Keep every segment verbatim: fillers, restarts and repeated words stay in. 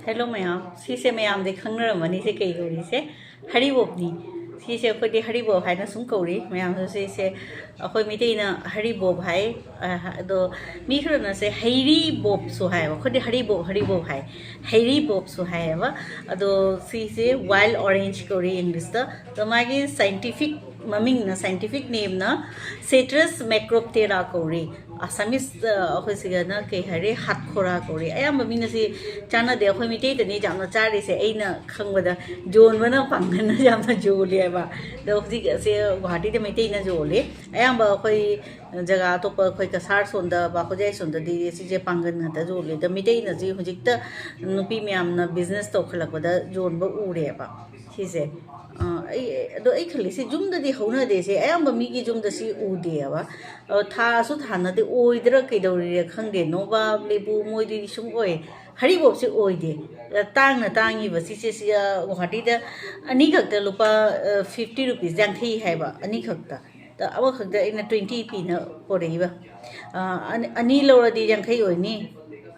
Hello ꯃꯌꯥꯝ, ꯁꯤꯁꯦ ꯃꯌꯥꯝꯗꯤ ꯈꯪꯅꯔꯝꯃꯅꯤ, ꯁꯦ ꯀꯩ ꯀꯧꯔꯤ? ꯁꯦ ꯍꯔꯤꯕꯣꯞꯅꯤ꯫ ꯁꯤꯁꯦ ꯑꯩꯈꯣꯏꯗꯤ ꯍꯔꯤꯕꯣꯞ ꯍꯥꯏꯅ ꯁꯨꯝ ꯀꯧꯔꯤ꯫ ꯃꯌꯥꯝꯁꯨ ꯁꯤꯁꯦ ꯑꯩꯈꯣꯏ ꯃꯤꯇꯩꯅ ꯍꯔꯤꯕꯣꯞ ꯍꯥꯏ꯫ ꯑ, ꯑꯗꯣ ꯃꯤ ꯈꯔꯅ ꯁꯦ ꯍꯩꯔꯤꯕꯣꯞꯁꯨ ꯍꯥꯏꯌꯦꯕ꯫ ꯑꯩꯈꯣꯏꯗꯤ ꯍꯔꯤꯕꯣꯞ, ꯍꯔꯤꯕꯣꯞ ꯍꯥꯏ, ꯍꯩꯔꯤꯕꯣꯞꯁꯨ ꯍꯥꯏꯌꯦꯕ꯫ ꯑꯗꯣ ꯁꯤꯁꯦ ꯋꯥꯏꯜ ꯑꯣꯔꯦꯟꯖ ꯀꯧꯔꯤ ꯏꯪꯂꯤꯁꯇ꯫ ꯑꯗꯣ ꯃꯥꯒꯤ ꯁꯥꯏꯟꯇꯤꯐꯤꯛ ꯃꯃꯤꯡꯅ, ꯁꯥꯏꯟꯇꯤꯐꯤꯛ ꯅꯦꯝꯅ ꯁꯦꯇ꯭ꯔꯁ ꯃꯦꯀ꯭ꯔꯣꯞꯇꯦꯔꯥ ꯀꯧꯔꯤ꯫ ꯑꯁꯥꯃꯤꯁꯇ ꯑꯩꯈꯣꯏ ꯁꯤꯗꯅ ꯀꯩ ꯍꯥꯏꯔꯦ, ꯍꯥꯠꯈꯣꯔꯥ ꯀꯧꯔꯤ꯫ ꯑꯌꯥꯝꯕ ꯃꯤꯅ ꯁꯤ ꯆꯥꯟꯅꯗꯦ, ꯑꯩꯈꯣꯏ ꯃꯤꯇꯩꯗꯅꯤ ꯌꯥꯝꯅ ꯆꯥꯔꯤꯁꯦ꯫ ꯑꯩꯅ ꯈꯪꯕꯗ ꯌꯣꯟꯕꯅ ꯄꯥꯡꯒꯜꯅ ꯌꯥꯝꯅ ꯌꯣꯜꯂꯦꯕ꯫ ꯑꯗꯣ ꯍꯧꯖꯤꯛ ꯑꯁꯦ ꯒꯨꯍꯥꯇꯤꯗ ꯃꯩꯇꯩꯅ ꯌꯣꯜꯂꯤ꯫ ꯑꯌꯥꯝꯕ ꯑꯩꯈꯣꯏ ꯖꯒꯥ ꯑꯇꯣꯞꯄ, ꯑꯩꯈꯣꯏ ꯀꯁꯥꯔ ꯁꯣꯝꯗ, ꯕꯥꯀꯣꯖꯥꯏ ꯁꯣꯝꯗꯗꯤ ꯁꯤꯁꯦ ꯄꯥꯡꯒꯜ ꯉꯥꯛꯇ ꯌꯣꯜꯂꯤ꯫ ꯑꯗꯣ ꯃꯤꯇꯩꯅ ꯁꯤ ꯍꯧꯖꯤꯛꯇ ꯅꯨꯄꯤ ꯃꯌꯥꯝꯅ ꯕꯤꯖꯤꯅꯦꯁ ꯇꯧꯈꯠꯂꯛꯄꯗ ꯌꯣꯟꯕ ꯎꯔꯦꯕ ꯁꯤꯁꯦ꯫ ꯑ, ꯑꯩ, ꯑꯗꯣ ꯑꯩ ꯈꯜꯂꯤꯁꯦ ꯌꯨꯝꯗꯗꯤ ꯍꯧꯅꯗꯦ ꯁꯦ, ꯑꯌꯥꯝꯕ ꯃꯤꯒꯤ ꯌꯨꯝꯗ ꯁꯤ ꯎꯗꯦꯕ꯫ ꯑ, ꯊꯥꯁꯨ ꯊꯥꯅꯗꯦ, ꯑꯣꯏꯗ꯭ꯔꯥ ꯀꯩꯗꯧꯔꯤꯔꯥ ꯈꯪꯗꯦ꯫ ꯅꯣꯕꯥꯞ, ꯂꯦꯕꯨ, ꯃꯣꯏꯗꯤ ꯁꯨꯝ ꯑꯣꯏ, ꯍꯔꯤꯕꯣꯞꯁꯦ ꯑꯣꯏꯗꯦ꯫ ꯑ, ꯇꯥꯡꯅ ꯇꯥꯡꯉꯤꯕ ꯁꯤꯁꯦ, ꯁꯤ, ꯑ, ꯒꯨꯍꯥꯇꯤꯗ ꯑꯅꯤꯈꯛꯇ ꯂꯨꯄꯥ, ꯑ, ꯐꯤꯐꯇꯤ ꯔꯨꯄꯤꯁ, ꯌꯥꯡꯈꯩ ꯍꯥꯏꯕ, ꯑꯅꯤꯈꯛꯇ꯫ ꯑ, ꯑꯃꯈꯛꯇ ꯑꯩꯅ ꯇ꯭ꯋꯦꯟꯇꯤ ꯄꯤꯅ ꯄꯣꯔꯛꯏꯕ꯫ ꯑ, ꯑꯅꯤ, ꯑꯅꯤ ꯂꯧꯔꯗꯤ ꯌꯥꯡꯈꯩ ꯑꯣꯏꯅꯤ,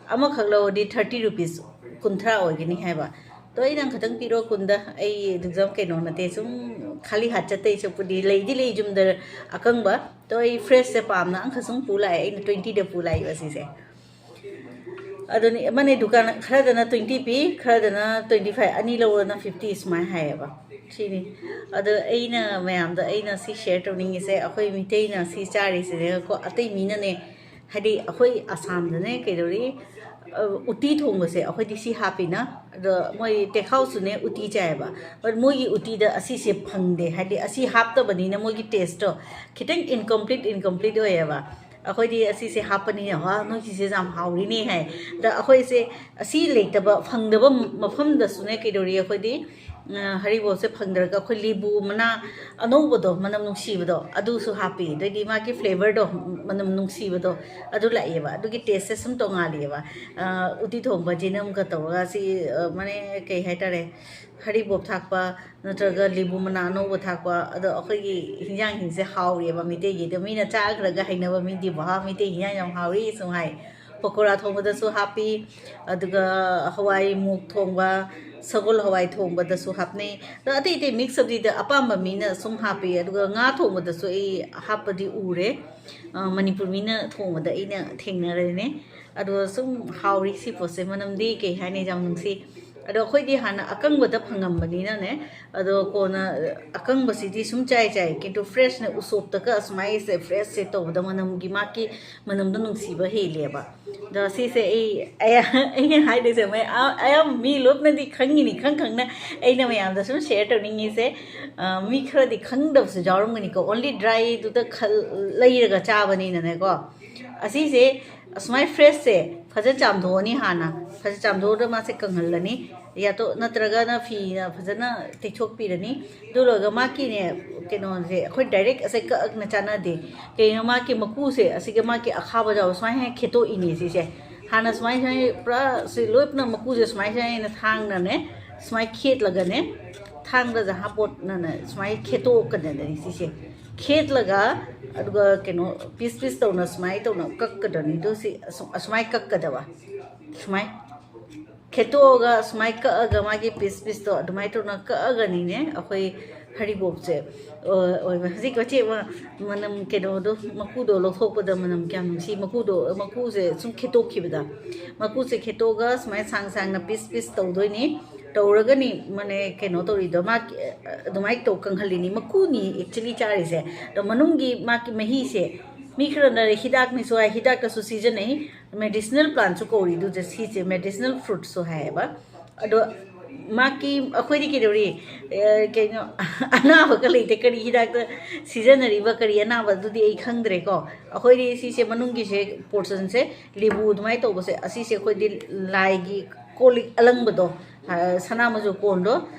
ꯑꯃꯈꯛ ꯂꯧꯔꯗꯤ ꯊꯥꯔꯇꯤ ꯔꯨꯄꯤꯁ, ꯀꯨꯟꯊ꯭ꯔꯥ ꯑꯣꯏꯒꯅꯤ ꯍꯥꯏꯕ꯫ ꯑꯗꯣ ꯑꯩꯅ ꯈꯇꯪ ꯄꯤꯔꯣ ꯀꯨꯟꯗ, ꯑꯩ ꯑꯗꯨꯝ ꯀꯩꯅꯣ ꯅꯠꯇꯦ, ꯁꯨꯝ ꯈꯥꯂꯤ ꯍꯥꯠ ꯆꯠꯇꯩ ꯁꯔꯨꯛꯄꯨꯗꯤ, ꯂꯩꯗꯤ ꯂꯩ ꯌꯨꯝꯗ ꯑꯀꯪꯕ꯫ ꯑꯗꯣ ꯑꯩ ꯐ꯭ꯔꯦꯁꯁꯦ ꯄꯥꯝꯅ ꯑꯃꯈꯛ ꯁꯨꯝ ꯄꯨ ꯂꯥꯛꯑꯦ, ꯑꯩꯅ ꯇ꯭ꯋꯦꯟꯇꯤꯗ ꯄꯨ ꯂꯥꯛꯏꯕ ꯁꯤꯁꯦ꯫ ꯑꯗꯨꯅꯤ, ꯑꯃꯅꯦ ꯗꯨꯀꯥꯟ ꯈꯔꯗꯅ ꯇ꯭ꯋꯦꯟꯇꯤ ꯄꯤ, ꯈꯔꯗꯅ ꯇ꯭ꯋꯦꯟꯇꯤ ꯐꯥꯏꯚ, ꯑꯅꯤ ꯂꯧꯔꯅ ꯐꯤꯐꯇꯤ ꯁꯨꯃꯥꯏꯅ ꯍꯥꯏꯌꯦꯕ꯫ ꯁꯤꯅꯤ꯫ ꯑꯗꯣ ꯑꯩꯅ ꯃꯌꯥꯝꯗ ꯑꯩꯅ ꯁꯤ ꯁꯤꯌꯔ ꯇꯧꯅꯤꯡꯉꯤꯁꯦ, ꯑꯩꯈꯣꯏ ꯃꯤꯇꯩꯅ ꯁꯤ ꯆꯥꯔꯤꯁꯤꯅꯦꯀꯣ, ꯑꯇꯩ ꯃꯤꯅꯅꯦ, ꯍꯥꯏꯗꯤ ꯑꯩꯈꯣꯏ ꯑꯁꯥꯝꯗꯅꯦ ꯀꯩꯗꯧꯔꯤ, ꯑ, ꯎꯇꯤ ꯊꯣꯡꯕꯁꯦ ꯑꯩꯈꯣꯏꯗꯤ ꯁꯤ ꯍꯥꯞꯄꯤꯅ꯫ ꯑꯗꯣ ꯃꯣꯏ ꯇꯦꯛꯈꯥꯎꯁꯨꯅꯦ ꯎꯇꯤ ꯆꯥꯏꯌꯦꯕ, but ꯃꯣꯏꯒꯤ ꯎꯇꯤꯗ ꯑꯁꯤꯁꯦ ꯐꯪꯗꯦ, ꯍꯥꯏꯗꯤ ꯑꯁꯤ ꯍꯥꯞꯇꯕꯅꯤꯅ ꯃꯣꯏꯒꯤ ꯇꯦꯁꯇꯣ ꯈꯤꯇꯪ ꯏꯟꯀꯝꯄ꯭ꯂꯤꯠ, ꯏꯟꯀꯝꯄ꯭ꯂꯤꯠ ꯑꯣꯏꯌꯦꯕ꯫ ꯑꯩꯈꯣꯏꯗꯤ ꯑꯁꯤꯁꯦ ꯍꯥꯞꯄꯅꯤꯅ, "ꯋꯥ, ꯅꯣꯏꯒꯤꯁꯦ ꯌꯥꯝ ꯍꯥꯎꯔꯤꯅꯦ" ꯍꯥꯏ꯫ ꯑꯗ ꯑꯩꯈꯣꯏꯁꯦ ꯑꯁꯤ ꯂꯩꯇꯕ, ꯐꯪꯗꯕ ꯃꯐꯝꯗꯁꯨꯅꯦ ꯀꯩꯗꯧꯔꯤ, ꯑꯩꯈꯣꯏꯗꯤ, ꯑ, ꯍꯔꯤꯕꯣꯞꯁꯦ ꯐꯪꯗ꯭ꯔꯒ ꯑꯩꯈꯣꯏ ꯂꯦꯕꯨ ꯃꯅꯥ ꯑꯅꯧꯕꯗꯣ, ꯃꯅꯝ ꯅꯨꯡꯁꯤꯕꯗꯣ, ꯑꯗꯨꯁꯨ ꯍꯥꯞꯄꯤ꯫ ꯑꯗꯩꯗꯤ ꯃꯥꯒꯤ ꯐ꯭ꯂꯦꯕꯔꯗꯣ, ꯃꯅꯝ ꯅꯨꯡꯁꯤꯕꯗꯣ, ꯑꯗꯨ ꯂꯥꯛꯑꯦꯕ꯫ ꯑꯗꯨꯒꯤ ꯇꯦꯁꯁꯦ ꯁꯨꯝ ꯇꯣꯡꯉꯥꯜꯂꯤꯑꯕ꯫ ꯑ, ꯎꯇꯤ ꯊꯣꯡꯕ ꯖꯤꯅꯝꯒ ꯇꯧꯔꯒ ꯁꯤ, ꯑ, ꯃꯅꯦ, ꯀꯩ ꯍꯥꯏꯇꯥꯔꯦ, ꯍꯔꯤꯕꯣꯞ ꯊꯥꯛꯄ ꯅꯠꯇ꯭ꯔꯒ ꯂꯦꯕꯨ ꯃꯅꯥ ꯑꯅꯧꯕ ꯊꯥꯛꯄ, ꯑꯗꯣ ꯑꯩꯈꯣꯏꯒꯤ ꯍꯤꯟꯖꯥꯡꯁꯤꯡꯁꯦ ꯍꯥꯎꯔꯦꯕ ꯃꯩꯇꯩꯒꯤ꯫ ꯑꯗꯣ ꯃꯤꯅ ꯆꯥꯈ꯭ꯔꯒ ꯍꯩꯅꯕ ꯃꯤꯗꯤ, "ꯋꯥꯍ, ꯃꯩꯇꯩ ꯍꯤꯟꯖꯥꯡ ꯌꯥꯝ ꯍꯥꯎꯔꯤ" ꯁꯨꯝ ꯍꯥꯏ꯫ ꯄꯀꯣꯔꯥ ꯊꯣꯡꯕꯗꯁꯨ ꯍꯥꯞꯄꯤ, ꯑꯗꯨꯒ ꯍꯋꯥꯏ ꯃꯨꯛ ꯊꯣꯡꯕ, ꯁꯒꯣꯜ ꯍꯋꯥꯏ ꯊꯣꯡꯕꯗꯁꯨ ꯍꯥꯞꯅꯩ꯫ ꯑꯗꯣ ꯑꯇꯩ ꯑꯇꯩ ꯃꯤꯛꯁ ꯁꯕꯖꯤꯗ ꯑꯄꯥꯝꯕ ꯃꯤꯅ ꯁꯨꯝ ꯍꯥꯞꯄꯤ꯫ ꯑꯗꯨꯒ ꯉꯥ ꯊꯣꯡꯕꯗꯁꯨ ꯑꯩ ꯍꯥꯞꯄꯗꯤ ꯎꯔꯦ꯫ ꯑ, ꯃꯅꯤꯄꯨꯔ ꯃꯤꯅ ꯊꯣꯡꯕꯗ ꯑꯩꯅ ꯊꯦꯡꯅꯔꯦꯅꯦ꯫ ꯑꯗꯣ ꯁꯨꯝ ꯍꯥꯎꯔꯤ ꯁꯤ ꯄꯣꯠꯁꯦ, ꯃꯅꯝꯗꯤ ꯀꯩ ꯍꯥꯏꯅꯤ, ꯌꯥꯝ ꯅꯨꯡꯁꯤ꯫ ꯑꯗꯣ ꯑꯩꯈꯣꯏꯗꯤ ꯍꯥꯟꯅ ꯑꯀꯪꯕꯗ ꯐꯪꯉꯝꯕꯅꯤꯅꯅꯦ, ꯑꯗꯣ ꯀꯣꯟꯅ ꯑꯀꯪꯕꯁꯤꯗꯤ ꯁꯨꯝ ꯆꯥꯏ ꯆꯥꯏ, ꯀꯤꯟꯇꯨ ꯐ꯭ꯔꯦꯁꯅ ꯎꯁꯣꯞꯇꯒ ꯑꯁꯨꯃꯥꯏꯁꯦ ꯐ꯭ꯔꯦꯁꯁꯦ ꯇꯧꯕꯗ ꯃꯅꯝꯒꯤ, ꯃꯥꯒꯤ ꯃꯅꯝꯗꯣ ꯅꯨꯡꯁꯤꯕ ꯍꯦꯜꯂꯦꯕ꯫ ꯑꯗꯣ ꯁꯤꯁꯦ ꯑꯩ, ꯑꯌꯥ-, ꯑꯩꯅ ꯍꯥꯏꯗꯣꯏꯁꯦ ꯃꯣꯏ ꯑ-, ꯑꯌꯥꯝꯕ ꯃꯤ ꯂꯣꯏꯅꯗꯤ ꯈꯪꯉꯤꯅꯤ, ꯈꯪ ꯈꯪꯅ ꯑꯩꯅ ꯃꯌꯥꯝꯗ ꯁꯨꯝ ꯁꯦꯌꯔ ꯇꯧꯅꯤꯡꯉꯤꯁꯦ꯫ ꯑ, ꯃꯤ ꯈꯔꯗꯤ ꯈꯪꯗꯕꯁꯨ ꯌꯥꯎꯔꯝꯒꯅꯤꯀꯣ, ꯑꯣꯟꯂꯤ ꯗ꯭ꯔꯥꯏꯗꯨꯗ ꯈꯜ-, ꯂꯩꯔꯒ ꯆꯥꯕꯅꯤꯅꯅꯦꯀꯣ꯫ ꯑꯁꯤꯁꯦ ꯑꯁꯨꯃꯥꯏꯅ ꯐ꯭ꯔꯦꯁꯁꯦ ꯐꯖꯅ ꯆꯥꯝꯊꯣꯛꯑꯅꯤ ꯍꯥꯟꯅ꯫ ꯐꯖꯅ ꯆꯥꯝꯊꯣꯛꯑꯒ ꯃꯥꯁꯦ ꯀꯪꯍꯜꯂꯅꯤ꯫ ꯌꯥꯇꯣ-, ꯅꯠꯇ꯭ꯔꯒꯅ ꯐꯤꯅ ꯐꯖꯅ ꯇꯩꯊꯣꯛꯄꯤꯔꯅꯤ꯫ ꯑꯗꯨ ꯂꯣꯏꯔꯒ ꯃꯥꯒꯤꯅꯦ, ꯀꯩꯅꯣꯁꯦ ꯑꯩꯈꯣꯏ ꯗꯥꯏꯔꯦꯛ ꯑꯁꯦ ꯀꯛꯅ ꯆꯥꯟꯅꯗꯦ꯫ ꯀꯩꯅꯣ, ꯃꯥꯒꯤ ꯃꯀꯨꯁꯦ, ꯑꯁꯤꯒ ꯃꯥꯒꯤ ꯑꯈꯥꯕ ꯌꯥꯎꯕ ꯁꯨꯃꯥꯏꯅ ꯍꯦꯛ ꯈꯦꯠꯇꯣꯛꯏꯅꯦ ꯁꯤꯁꯦ꯫ ꯍꯥꯟꯅ ꯁꯨꯃꯥꯏꯅ, ꯁꯨꯃꯥꯏꯅ ꯄꯨꯔꯥ ꯁꯤ ꯂꯣꯏꯅ ꯃꯀꯨꯁꯦ ꯁꯨꯃꯥꯏꯅ, ꯁꯨꯃꯥꯏꯅ ꯊꯥꯡꯅꯅꯦ, ꯁꯨꯃꯥꯏꯅ ꯈꯦꯠꯂꯒꯅꯦ, ꯊꯥꯡꯗ ꯖꯍꯥꯄꯣꯠꯅꯅꯦ ꯁꯨꯃꯥꯏꯅ ꯈꯦꯠꯇꯣꯛꯀꯗꯕꯅꯤ ꯁꯤꯁꯦ꯫ ꯈꯦꯠꯂꯒ, ꯑꯗꯨꯒ ꯀꯩꯅꯣ, ꯄꯤꯁ ꯄꯤꯁ ꯇꯧꯅ ꯁꯨꯃꯥꯏꯅ ꯇꯧꯅ ꯀꯛꯀꯗꯕꯅꯤ꯫ ꯑꯗꯨ ꯁꯤ ꯑꯁꯨ-, ꯑꯁꯨꯃꯥꯏꯅ ꯀꯛꯀꯗꯕ꯫ ꯁꯨꯃꯥꯏ ꯈꯦꯠꯇꯣꯛꯑꯒ ꯁꯨꯃꯥꯏ ꯀꯛꯑꯒ ꯃꯥꯒꯤ ꯄꯤꯁ ꯄꯤꯁꯇꯣ ꯑꯗꯨꯃꯥꯏꯅ ꯇꯧꯅ ꯀꯛꯑꯒꯅꯤꯅꯦ ꯑꯩꯈꯣꯏ ꯍꯔꯤꯕꯣꯞꯁꯦ, ꯑꯣ-, ꯑꯣꯏꯕ꯫ ꯍꯧꯖꯤꯛ ꯃꯆꯦ ꯑꯃ ꯃꯅꯝ, ꯀꯩꯅꯣꯗꯣ, ꯃꯀꯨꯗꯣ ꯂꯧꯊꯣꯛꯄꯗ ꯃꯅꯝ ꯀꯌꯥꯝ ꯅꯨꯡꯁꯤ꯫ ꯃꯀꯨꯗꯣ, ꯃꯀꯨꯁꯦ ꯁꯨꯝ ꯈꯦꯠꯇꯣꯛꯈꯤꯕꯗ, ꯃꯀꯨꯁꯦ ꯈꯦꯠꯇꯣꯛꯑꯒ ꯁꯨꯃꯥꯏꯅ ꯁꯥꯡ ꯁꯥꯡꯅ ꯄꯤꯁ ꯄꯤꯁ ꯇꯧꯗꯣꯏꯅꯤ꯫ ꯇꯧꯔꯒꯅꯤ, ꯃꯅꯦ, ꯀꯩꯅꯣ ꯇꯧꯔꯤꯗꯣ, ꯃꯥ ꯑꯗꯨꯃꯥꯏꯅ ꯇꯧ ꯀꯪꯍꯜꯂꯤꯅꯤ꯫ ꯃꯀꯨꯅꯤ ꯑꯦꯛꯆꯨꯂꯤ ꯆꯥꯔꯤꯁꯦ꯫ ꯑꯗꯣ ꯃꯅꯨꯡꯒꯤ ꯃꯥꯒꯤ ꯃꯍꯤꯁꯦ ꯃꯤ ꯈꯔꯅ ꯍꯤꯗꯥꯛꯅꯤꯁꯨ ꯍꯥꯏ, ꯍꯤꯗꯥꯛꯇꯁꯨ ꯁꯤꯖꯤꯟꯅꯩ꯫ ꯃꯦꯗꯤꯁꯤꯅꯦꯜ ꯄ꯭ꯂꯥꯟꯁꯨ ꯀꯧꯔꯤ ꯑꯗꯨꯁꯦ, ꯁꯤꯁꯦ ꯃꯦꯗꯤꯁꯤꯅꯦꯜ ꯐ꯭ꯔꯨꯠꯁꯨ ꯍꯥꯏꯌꯦꯕ꯫ ꯑꯗꯣ ꯃꯥꯒꯤ, ꯑꯩꯈꯣꯏꯗꯤ ꯀꯩꯗꯧꯔꯤ, ꯑꯦ, ꯀꯩꯅꯣ, ꯑꯅꯥꯕꯒ ꯂꯩꯇꯦ꯫ ꯀꯔꯤ ꯍꯤꯗꯥꯛꯇ ꯁꯤꯖꯤꯟꯅꯔꯤꯕ, ꯀꯔꯤ ꯑꯅꯥꯕ, ꯑꯗꯨꯗꯤ ꯑꯩ ꯈꯪꯗ꯭ꯔꯦꯀꯣ꯫ ꯑꯩꯈꯣꯏꯗꯤ ꯁꯤꯁꯦ ꯃꯅꯨꯡꯒꯤꯁꯦ ꯄꯣꯔꯁꯟꯁꯦ ꯂꯦꯕꯨ ꯑꯗꯨꯃꯥꯏꯅ ꯇꯧꯕꯁꯦ, ꯑꯁꯤꯁꯦ ꯑꯩꯈꯣꯏꯗꯤ ꯂꯥꯏꯒꯤ ꯀꯣꯜ ꯂꯤꯛ ꯑꯂꯪꯕꯗꯣ, ꯑ, ꯁꯅꯥ ꯃꯆꯨ ꯀꯣꯟꯗꯣ,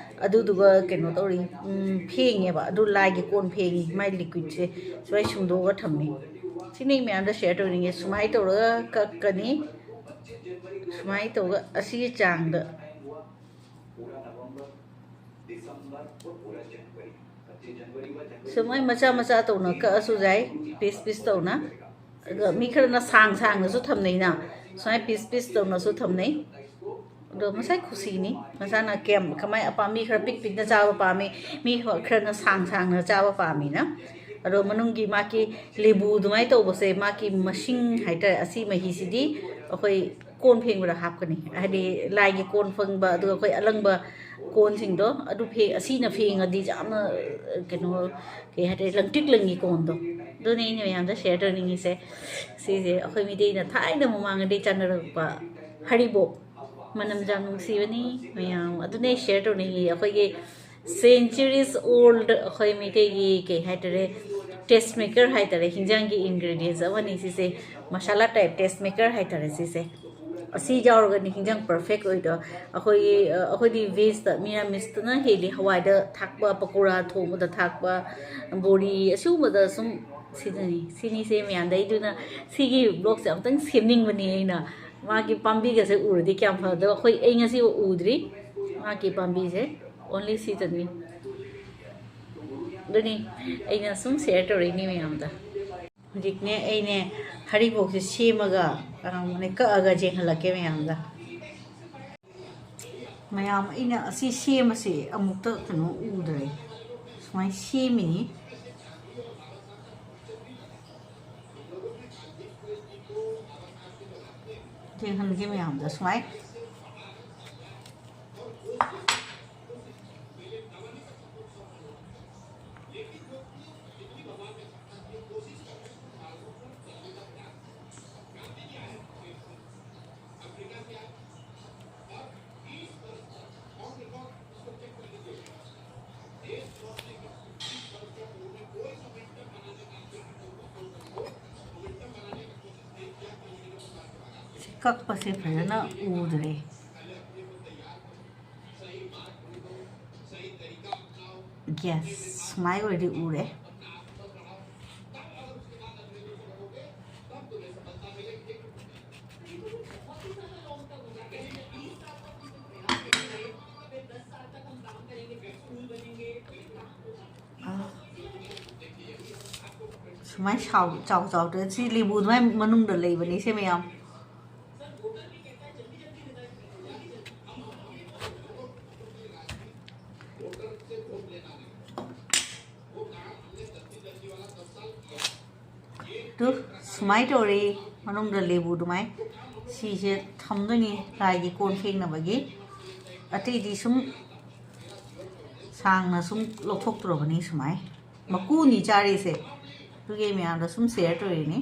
ꯑꯗꯨꯗꯨꯒ ꯀꯩꯅꯣ ꯇꯧꯔꯤ, ꯎꯝ, ꯐꯦꯡꯉꯦꯕ꯫ ꯑꯗꯨ ꯂꯥꯏꯒꯤ ꯀꯣꯟ ꯐꯦꯡꯉꯤ, ꯃꯥꯏ ꯂꯤꯀ꯭ꯋꯤꯠꯁꯦ ꯁꯨꯃꯥꯏꯅ ꯁꯨꯝꯗꯣꯛꯑꯒ ꯊꯝꯃꯤ꯫ ꯁꯤꯅꯤ ꯑꯩ ꯃꯌꯥꯝꯗ ꯁꯦꯌꯔ ꯇꯧꯅꯤꯡꯉꯦ꯫ ꯁꯨꯃꯥꯏꯅ ꯇꯧꯔꯒ ꯀꯛꯀꯅꯤ, ꯁꯨꯃꯥꯏꯅ ꯇꯧꯔꯒ ꯑꯁꯤꯒꯤ ꯆꯥꯡꯗ꯫ ꯁꯨꯃꯥꯏ ꯃꯆꯥ ꯃꯆꯥ ꯇꯧꯅ ꯀꯛꯑꯁꯨ ꯌꯥꯏ, ꯄꯤꯁ ꯄꯤꯁ ꯇꯧꯅ꯫ ꯑꯗꯨꯒ ꯃꯤ ꯈꯔꯅ ꯁꯥꯡ ꯁꯥꯡꯅꯁꯨ ꯊꯝꯅꯩꯅ, ꯁꯨꯃꯥꯏꯅ ꯄꯤꯁ ꯄꯤꯁ ꯇꯧꯅꯁꯨ ꯊꯝꯅꯩ꯫ ꯑꯗꯣ ꯃꯁꯥꯏ ꯈꯨꯁꯤꯅꯤ, ꯃꯁꯥꯅ ꯀꯌꯥꯝ, ꯀꯃꯥꯏ, ꯑꯄꯥꯝꯕꯤ ꯈꯔ ꯄꯤꯛ ꯄꯤꯛꯅ ꯆꯥꯕ ꯄꯥꯝꯃꯤ, ꯃꯤ ꯈꯔꯅ ꯁꯥꯡ ꯁꯥꯡꯅ ꯆꯥꯕ ꯄꯥꯝꯃꯤꯅ꯫ ꯑꯗꯣ ꯃꯅꯨꯡꯒꯤ ꯃꯥꯒꯤ ꯂꯦꯕꯨ ꯑꯗꯨꯃꯥꯏꯅ ꯇꯧꯕꯁꯦ, ꯃꯥꯒꯤ ꯃꯁꯤꯡ ꯍꯥꯏꯇꯥꯔꯦ, ꯑꯁꯤ ꯃꯍꯤꯁꯤꯗꯤ ꯑꯩꯈꯣꯏ ꯀꯣꯟ ꯐꯦꯡꯕꯗ ꯍꯥꯞꯀꯅꯤ꯫ ꯍꯥꯏꯗꯤ ꯂꯥꯏꯒꯤ ꯀꯣꯟ ꯐꯦꯡꯕ, ꯑꯗꯨꯒ ꯑꯩꯈꯣꯏ ꯑꯂꯪꯕ ꯀꯣꯟꯁꯤꯡꯗꯣ, ꯑꯗꯨ ꯐꯦ-, ꯑꯁꯤꯅ ꯐꯦꯡꯉꯗꯤ ꯌꯥꯝꯅ, ꯀꯩꯅꯣ, ꯀꯩ ꯍꯥꯏꯇꯥꯔꯦ, ꯂꯪꯇ꯭ꯔꯤꯛ ꯂꯪꯉꯤ ꯀꯣꯟꯗꯣ꯫ ꯑꯗꯨꯅꯦ ꯑꯩꯅ ꯃꯌꯥꯝꯗ ꯁꯤꯌꯔ ꯇꯧꯅꯤꯡꯉꯤꯁꯦ꯫ ꯁꯤꯁꯦ ꯑꯩꯈꯣꯏ ꯃꯤꯇꯩꯅ ꯊꯥꯏꯅ ꯃꯃꯥꯡꯉꯩꯗꯩ ꯆꯥꯟꯅꯔꯛꯄ ꯍꯔꯤꯕꯣꯞ꯫ ꯃꯅꯝ ꯌꯥꯝ ꯅꯨꯡꯁꯤꯕꯅꯤ ꯃꯌꯥꯝ꯫ ꯑꯗꯨꯅꯦ ꯁꯤꯌꯔ ꯇꯧꯅꯤꯡꯉꯤ꯫ ꯑꯩꯈꯣꯏꯒꯤ centuries old, ꯑꯩꯈꯣꯏ ꯃꯤꯇꯩꯒꯤ ꯀꯩ ꯍꯥꯏꯇꯥꯔꯦ, ꯇꯦꯁ ꯃꯦꯀꯔ ꯍꯥꯏꯇꯥꯔꯦ, ꯍꯤꯟꯖꯥꯡꯒꯤ ꯏꯟꯒ꯭ꯔꯤꯗꯤꯌꯦꯟꯁ ꯑꯃꯅꯤ ꯁꯤꯁꯦ꯫ ꯃꯁꯥꯂꯥ ꯇꯥꯏꯞ ꯇꯦꯁ ꯃꯦꯀꯔ ꯍꯥꯏꯇꯥꯔꯦ ꯁꯤꯁꯦ꯫ ꯑꯁꯤ ꯌꯥꯎꯔꯒꯅꯤ ꯍꯤꯟꯖꯥꯡ ꯄꯔꯐꯦꯛ ꯑꯣꯏꯗꯣ꯫ ꯑꯩꯈꯣꯏꯒꯤ, ꯑ, ꯑꯩꯈꯣꯏꯗꯤ ꯚꯦꯖꯇ, ꯃꯤꯔꯥꯃꯤꯁꯇꯅ ꯍꯦꯜꯂꯤ꯫ ꯍꯋꯥꯏꯗ ꯊꯥꯛꯄ, ꯄꯀꯣꯔꯥ ꯊꯣꯡꯕꯗ ꯊꯥꯛꯄ, ꯕꯣꯔꯤ, ꯑꯁꯤꯒꯨꯝꯕꯗ ꯁꯨꯝ ꯁꯤꯖꯤꯟꯅꯩ꯫ ꯁꯤꯅꯤꯁꯦ ꯃꯌꯥꯝꯗ ꯑꯩꯗꯨꯅ ꯁꯤꯒꯤ ꯕ꯭ꯂꯣꯛꯁꯦ ꯑꯃꯨꯛꯇꯪ ꯁꯦꯝꯅꯤꯡꯕꯅꯤ ꯑꯩꯅ꯫ ꯃꯥꯒꯤ ꯄꯥꯝꯕꯤꯒꯁꯦ ꯎꯔꯗꯤ ꯀꯌꯥꯝ ꯐꯗꯕ꯫ ꯑꯩꯈꯣꯏ, ꯑꯩ ꯉꯁꯤ ꯎꯗ꯭ꯔꯤ ꯃꯥꯒꯤ ꯄꯥꯝꯕꯤꯁꯦ, only ꯁꯤꯗꯅꯤ꯫ ꯑꯗꯨꯅꯤ ꯑꯩꯅ ꯁꯨꯝ ꯁꯤꯌꯔ ꯇꯧꯔꯛꯏꯅꯤ ꯃꯌꯥꯝꯗ꯫ ꯍꯧꯖꯤꯛꯅꯦ ꯑꯩꯅꯦ ꯍꯔꯤꯕꯣꯛꯁꯦ ꯁꯦꯝꯃꯒ, ꯑ, ꯀꯛꯑꯒ ꯌꯦꯡꯍꯜꯂꯛꯀꯦ ꯃꯌꯥꯝꯗ꯫ ꯃꯌꯥꯝ, ꯑꯩꯅ ꯑꯁꯤ ꯁꯦꯝꯕꯁꯦ ꯑꯃꯨꯛꯇ ꯀꯩꯅꯣ ꯎꯗ꯭ꯔꯦ꯫ ꯁꯨꯃꯥꯏꯅ ꯁꯦꯝꯃꯤꯅꯤ꯫ ꯌꯦꯡꯍꯟꯒꯦ ꯃꯌꯥꯝꯗ ꯁꯨꯃꯥꯏ꯫ ꯁꯤ ꯀꯛꯄꯁꯦ ꯐꯖꯅ ꯎꯗ꯭ꯔꯦ꯫ ꯌꯦꯁ, ꯁꯨꯃꯥꯏ ꯑꯣꯏꯔꯗꯤ ꯎꯔꯦ꯫ ꯑꯥ꯫ ꯁꯨꯃꯥꯏꯅ ꯁꯥꯎ-, ꯆꯥꯎ ꯆꯥꯎꯗ ꯁꯤ ꯂꯦꯕꯨ ꯑꯗꯨꯃꯥꯏꯅ ꯃꯅꯨꯡꯗ ꯂꯩꯕꯅꯤ ꯁꯦ ꯃꯌꯥꯝ꯫ ꯇꯨ, ꯁꯨꯃꯥꯏꯅ ꯇꯧꯔꯦ꯫ ꯃꯅꯨꯡꯗ ꯂꯦꯕꯨ ꯑꯗꯨꯃꯥꯏ ꯁꯤꯁꯦ ꯊꯝꯗꯣꯏꯅꯤ ꯂꯥꯏꯒꯤ ꯀꯣꯟ ꯐꯦꯡꯅꯕꯒꯤ꯫ ꯑꯇꯩꯗꯤ ꯁꯨꯝ ꯁꯥꯡꯅ ꯁꯨꯝ ꯂꯧꯊꯣꯛꯇ꯭ꯔꯕꯅꯤ꯫ ꯁꯨꯃꯥꯏ ꯃꯀꯨꯅꯤ ꯆꯥꯔꯤꯁꯦ, ꯑꯗꯨꯒꯤ ꯃꯌꯥꯝꯗ ꯁꯨꯝ ꯁꯤꯌꯔ ꯇꯧꯔꯤꯅꯤ꯫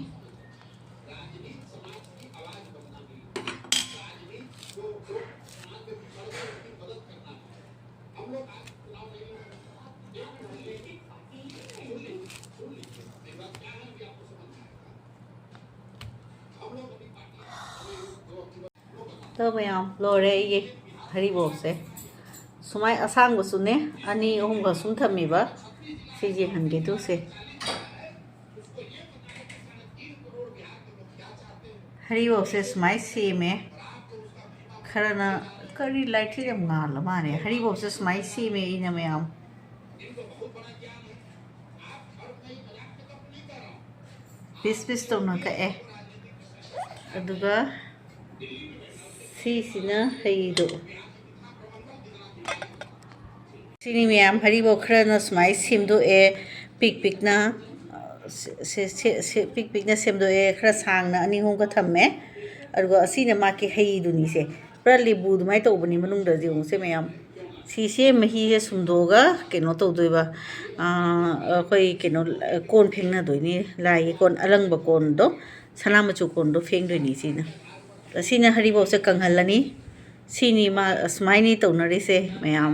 ꯇꯧ ꯃꯌꯥꯝ, ꯂꯣꯏꯔꯦ ꯑꯩꯒꯤ ꯍꯔꯤꯕꯣꯞꯁꯦ꯫ ꯁꯨꯃꯥꯏ ꯑꯁꯥꯡꯕꯁꯨꯅꯦ, ꯑꯅꯤ ꯑꯍꯨꯝꯒ ꯁꯨꯝ ꯊꯝꯃꯤꯕ꯫ ꯁꯤ ꯌꯦꯡꯍꯟꯒꯦ ꯇꯨꯁꯦ꯫ ꯍꯔꯤꯕꯣꯞꯁꯦ ꯁꯨꯃꯥꯏ ꯁꯦꯝꯃꯦ꯫ ꯈꯔꯅ, ꯀꯔꯤ, ꯂꯥꯏꯠꯁꯦ ꯌꯥꯝ ꯉꯥꯜꯂ ꯃꯥꯜꯂꯦ꯫ ꯍꯔꯤꯕꯣꯞꯁꯦ ꯁꯨꯃꯥꯏ ꯁꯦꯝꯃꯦ ꯑꯩꯅ ꯃꯌꯥꯝ꯫ ꯄꯤꯁ ꯄꯤꯁ ꯇꯧꯅ ꯀꯛꯑꯦ꯫ ꯑꯗꯨꯒ ꯁꯤꯁꯤꯅ ꯍꯩꯗꯣ꯫ ꯁꯤꯅꯤ ꯃꯌꯥꯝ, ꯍꯔꯤꯕꯣꯞ ꯈꯔꯅ ꯁꯨꯃꯥꯏ ꯁꯦꯝꯗꯣꯛꯑꯦ, ꯄꯤꯛ ꯄꯤꯛꯅ, ꯁꯦ-, ꯁꯦ-, ꯁꯦ-, ꯁꯦ-, ꯄꯤꯛ ꯄꯤꯛꯅ ꯁꯦꯝꯗꯣꯛꯑꯦ, ꯈꯔ ꯁꯥꯡꯅ ꯑꯅꯤ ꯑꯍꯨꯝꯒ ꯊꯝꯃꯦ꯫ ꯑꯗꯨꯒ ꯑꯁꯤꯅ ꯃꯥꯒꯤ ꯍꯩꯗꯨꯅꯤꯁꯦ꯫ ꯄꯨꯔꯥ ꯂꯦꯕꯨ ꯑꯗꯨꯃꯥꯏꯅ ꯇꯧꯕꯅꯤ ꯃꯅꯨꯡꯗ꯫ ꯌꯦꯡꯉꯨꯁꯦ ꯃꯌꯥꯝ, ꯁꯤꯁꯦ ꯃꯍꯤꯁꯦ ꯁꯨꯝꯗꯣꯛꯑꯒ ꯀꯩꯅꯣ ꯇꯧꯗꯣꯏꯕ, ꯑꯥ, ꯑꯩꯈꯣꯏ ꯀꯩꯅꯣ, ꯀꯣꯟ ꯐꯦꯡꯅꯗꯣꯏꯅꯤ, ꯂꯥꯏꯒꯤ ꯀꯣꯟ, ꯑꯂꯪꯕ ꯀꯣꯟꯗꯣ, ꯁꯅꯥ ꯃꯆꯨ ꯀꯣꯟꯗꯣ ꯐꯦꯡꯗꯣꯏꯅꯤ ꯁꯤꯅ꯫ ꯑꯁꯤꯅ ꯍꯔꯤꯕꯣꯞꯁꯦ ꯀꯪꯍꯜꯂꯅꯤ꯫ ꯁꯤꯅꯤ ꯃꯥ ꯑꯁꯨꯃꯥꯏꯅꯤ ꯇꯧꯅꯔꯤꯁꯦ ꯃꯌꯥꯝ꯫